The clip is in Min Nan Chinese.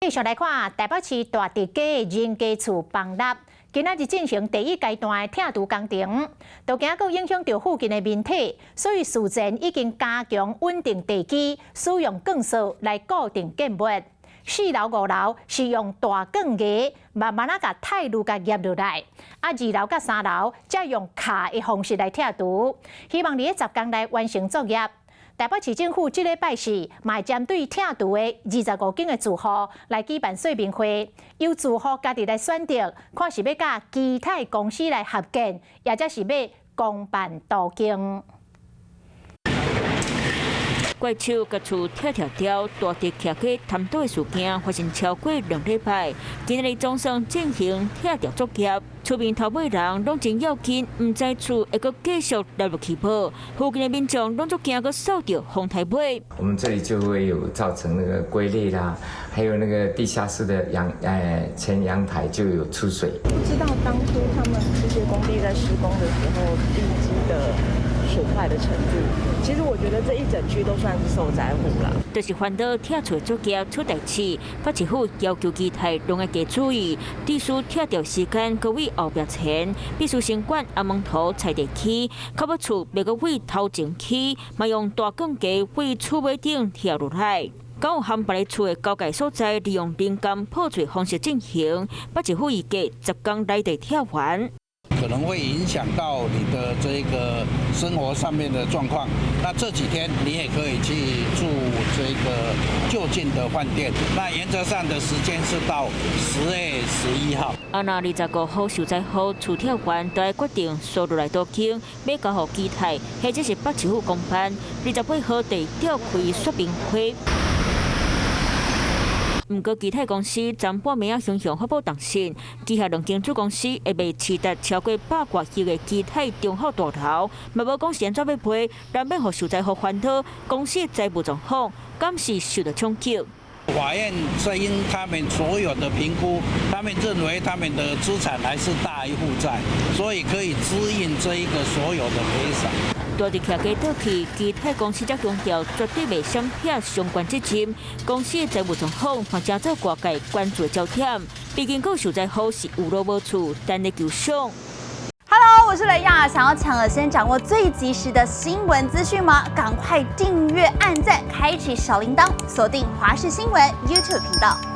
繼續來看台北市大直街的人家厝崩塌，今仔日進行第一階段的拆除工程，都驚閣影響著附近的民體，所以事前已經加強穩定地基，使用鋼索來固定建物。四樓五樓是用大鋼牙慢慢仔共泰鋁共壓落來，啊二樓佮三樓則用卡的方式來拆除，希望佇咧10工內完成作業。台北市政府這禮拜四嘛會針對拆除的25間的住戶來舉辦說明會，由住戶家己來選擇，看是欲佮基泰公司來合建，抑者是欲公辦都更。怪手共厝拆拆掉，大直徛街坍倒的事件發生超過2禮拜，今仔日總算進行拆掉作業。厝邊頭尾人攏真要緊，毋知厝會閣繼續落落去無？附近的民眾攏足驚閣掃著風颱尾。我們這裡就會有造成那個龜裂啦，還有那個地下室的陽前陽台就有出水。不知道當初他們這些工地在施工的時候，地基的損壞的程度，其實我覺得這一整區都算是受災戶啦。就是煩惱拆厝作業出代誌，北市府要求基泰攏愛加注意，必須拆掉時間閣為後壁前，必須先管阿門頭菜地區，較欲厝袂閣為頭前起，嘛用大鋼架為厝尾頂拆落來。敢有含別个厝的交界所在，利用人工破碎方式進行，北市府預計10工內底拆完。可能會影響到你的這個生活上面的狀況。那這幾天你也可以去住這個就近的飯店。那原則上的時間是到10月11號。啊，若25號受災戶厝拆完，就愛決定趖落來都更，欲交予基泰，或者是北市府公辦。28號就召開說明會。毋過，基泰公司昨半暝仔雄雄發布重訊，旗下兩間子公司會賣市值超過百外億的基泰忠孝大樓，嘛無講是按怎欲賠，難免予受災戶煩惱。公司財務狀況敢是受著衝擊？法院是因他們所有的評估，他們認為他們的資產還是大於負債，所以可以支應這一個所有的賠償。大直徛家倒去，基泰公司才強調絕對袂閃撇相關責任。公司的財務狀況嘛成做外界關注的焦點。畢竟，閣受災戶是有路無厝，等咧求償。 Hello，我是雷亞，想要搶先掌握最及時的新聞資訊嗎？趕快訂閱、按讚、開啟小鈴鐺，鎖定華視新聞 YouTube 頻道。